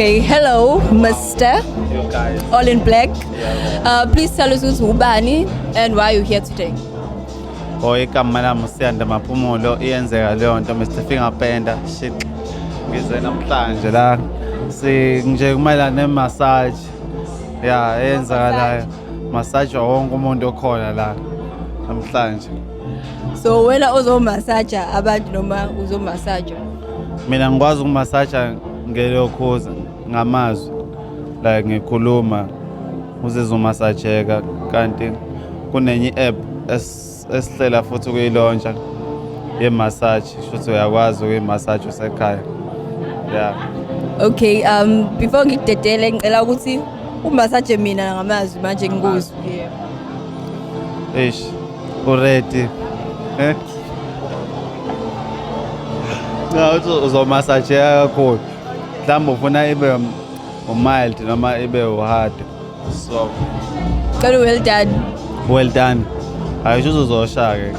Okay, hello, Mr. You guys. All in Black. Please tell us who's ubani and why you're here today. Oh, igama lami uSiyanda Maphumulo, iyenzeka leyo nto Mr Fingerpenda shit. Ngize namhlanje la si nje kumayelana ne-massage. Ya, eyenzakalayo. Massage wonke umuntu okhona la namhlanje. So wena uzomasaja abantu noma uzomasaja? Mina ngikwazi ukumasaja ngelokhuza ngamazwi, like ngikhuluma uzizwe umasajeka, kanti kunenye i-app esihlela futhi ukuyilontsha ye-massage, shuthi uyakwazi ukuyimasaja usekhaya, yeah. Okay, before ngikudedele, ngicela ukuthi umasaje mina ngamazwi manje ngikuzwe. Yeah. Eish, u-ready, eh? Cha, uthi uzomasajeka kakhulu, mhlawumbe ufuna ibe u-mild noma ibe u-hard, so Cela well done. Well done. Hayi, shuthi uzosha-ke.